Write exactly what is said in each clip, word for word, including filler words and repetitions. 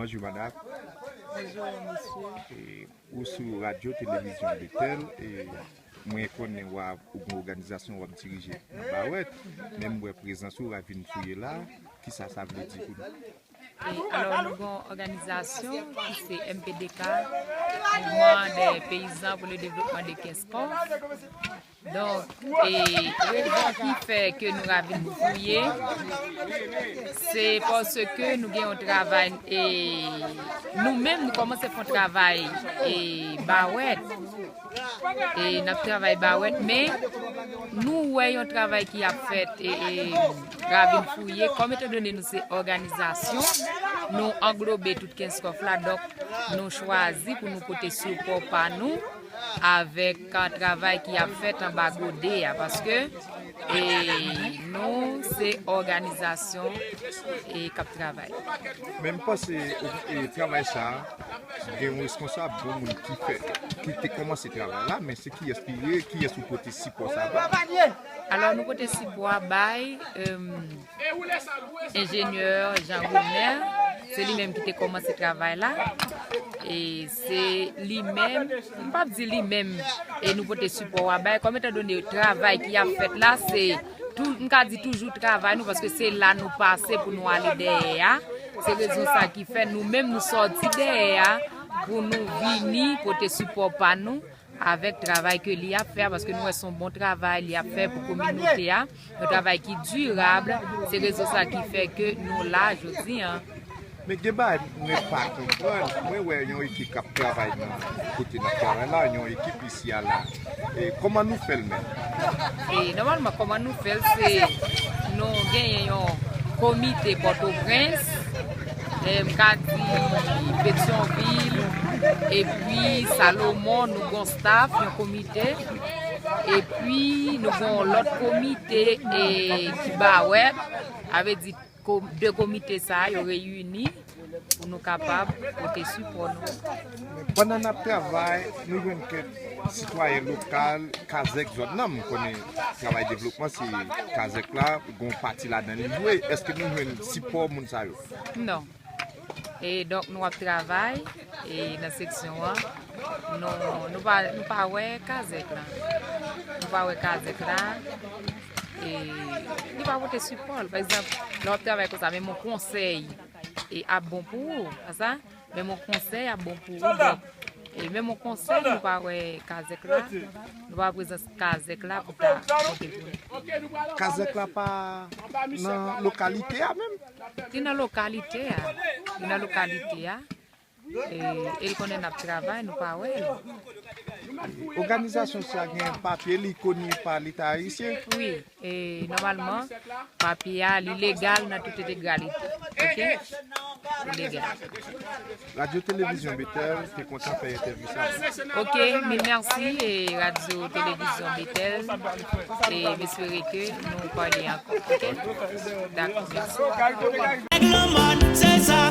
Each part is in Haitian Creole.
Bonjou, madanm. Bonjou, mesye. E, ou sou radyo televizyon Betèl, e mwen konnen w ap, ou gen òganizasyon w ap dirije nan Bawèt, men m wè prezans ou, Ravin Fouye la, kisa sa vle di pou nou? E, alò, nou gen yon òganizasyon ki se M P D K, Mouvement des Paysans pour le Développement de Kenskòf. Donk, e, rezon ki fè ke nou Ravin Fouye, se paske nou gen yon travay, e, nou menm, nou kòmanse fè yon travay, e, Bawèt. E, n ap travay Bawèt, men nou wè yon travay ki ap fèt, e, e, Ravin Fouye. Kòm etandone nou se òganizasyon, nou anglobe tout Kenskòf la, donk nou chwazi pou nou pote sipò pa nou avèk, a, travay ki ap fèt anba gode a, paske, e, nou se òganizasyon, e, k ap travay. Men m panse, e, travay sa a, gen yon responsab, gen yon moun ki fè, ki te kòmanse travay la, men se kiyès ki ye, kiyès ou pote sipò sa a ba? Alò, nou pote sipò a bay, em, enjenyè Jean Wilner, se li menm ki te kòmanse travay la. E se li menm, m p ap di li menm, e nou pote sipò a bay, kòm etandone travay ki ap fèt la, se tou, m ka di toujou travay nou, paske se la nou pase pou nou ale dèyè a. Se rezon sa ki fè nou menm nou sòti dèyè a pou nou vini pote sipò pa nou avèk travay ke li ap fè a, paske nou wè se yon bon travay li ap fè pou kominote a, yon travay ki dirab. Se rezon sa ki fè ke nou la jodi a. Men gen bagay mwen pa konprann. Mwen wè yon ekip k ap travay nan kote n ap travay la, yon ekip isi a la. E kòman nou fè l menm? E nòmalman, kòman nou fè l, se nou genyen yon komite Pòtoprens, e m ka di Petyonvil, epi Salomon, nou gon staff, yon komite, epi nou gon lòt komite, e ki Bawèt, avè di ko-, de komite sa a, yo reyini pou nou kapab pote sipò nou. Men pandan n ap travay, nou jwenn kèk sitwayen lokal, kazèk zòn nan, m konnen travay devlopman, se kazèk la, gon pati ladan li jwe. Èske nou jwenn sipò moun sa yo? Non. E donk, nou ap travay, e nan seksyon an, nou, nou pa, nou pa wè kazèk la. Nou pa wè kazèk la. E li pa pote sipò l. Pa egzanp, lè w ap travay konsa, menm yon konsèy, e ap bon pou ou, pa sa? Menm yon konsèy ap bon pou ou. Donk, e menm yon konsèy, nou pa wè kazèk la, nou pa wè prezans kazèk la pou ta pote pou nou. Kazèk la pa nan lokalite a menm? Li nan lokalite a. Li nan lokalite a. E, e l konnen n ap travay, nou pa wè l. Òganizasyon sa gen papye, li koni pa Leta ayisyen? Wi, e nòmalman, papye a, li legal nan tout entegralite. Oke? Li legal. Radyo Televizyon Betèl te kontan fè entèvyou sa. Oke, mil mèsi, e Radyo Televizyon Betèl, e m espere ke nou pale ankò. Oke? Dakò, mèsi. Nèg lanmòn, se sa.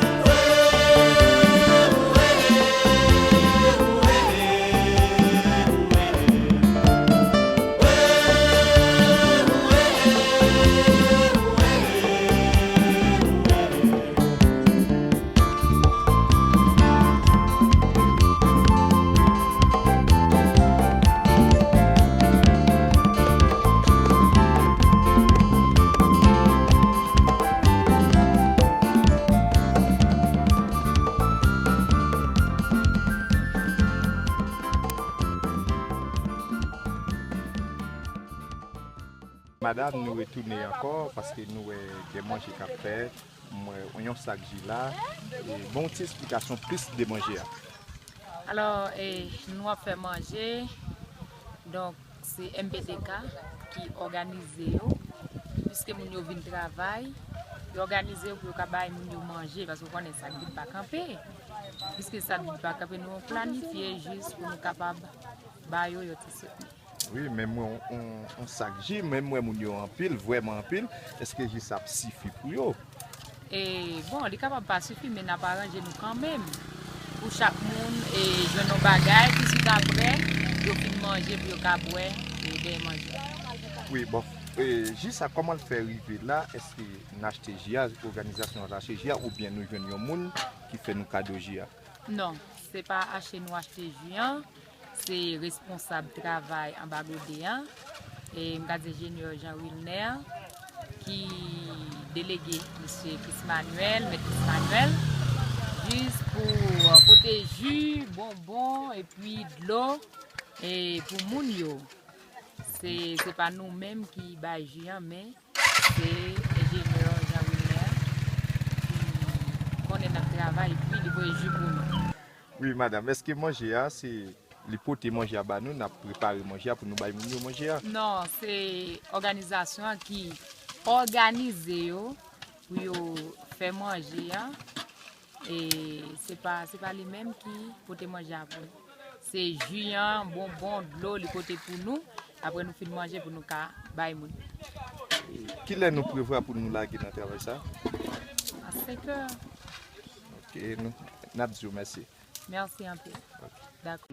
Madanm, nou retounen ankò paske nou wè gen manje k ap fèt. M wè yon sak ji la. E, ban yon ti esplikasyon plis de manje a. Alò, e, nou ap fè manje. Donk, se M P D K ki òganize yo. Piske moun yo vin travay, yo òganize yo pou yo ka bay moun yo manje, paske w konnen sak vit pa kanpe. Piske sak vit pa kanpe, nou planifye jis pou nou kapab ba yo yon ti soutni. Wi, men m wè yon, yon, yon sak ji, men m wè moun yo anpil, vrèman anpil. Èske ji sa ap sifi pou yo? E, bon, li kapab pa sifi, men n ap aranje nou kanmenm. Pou chak moun, e, jwenn yon bagay, pitit apre, yo fin manje, pou yo ka bwè, e, dènye manje. Wi, bon, e, ji sa, kòman l fè rive la? Èske n achte ji a, òganizasyon an achte ji a, oubyen nou jwenn yon moun ki fè nou kado ji a? Non, se pa achte nou achte ji an, se responsab travay anba gode an, e m ka di enjenyè Jean Wilner, ki delege mesye Chris Manuel, mèt Chris Manuel, jis pou, euh, pote ji, bonbon, epi dlo, e pou moun yo. Se, se pa nou menm ki bay ji an, men se enjenyè Jean Wilner ki konnen n ap travay, epi li voye ji pou nou. Wi, madanm, èske manje a, se li pote manje a ba nou, n ap prepare manje a pou nou bay moun yo manje a? Non, se òganizasyon an ki òganize yo pou yo fè manje a. E se pa, se pa li menm ki pote manje a pou nou. Se ji an, bonbon, dlo, li pote pou nou. Apre nou fin manje pou nou ka bay moun. Kilè nou prevwa pou nou lage nan travay sa? A senkè. Ok, nou, n ap di w mèsi. Mèsi anpil. Dakò.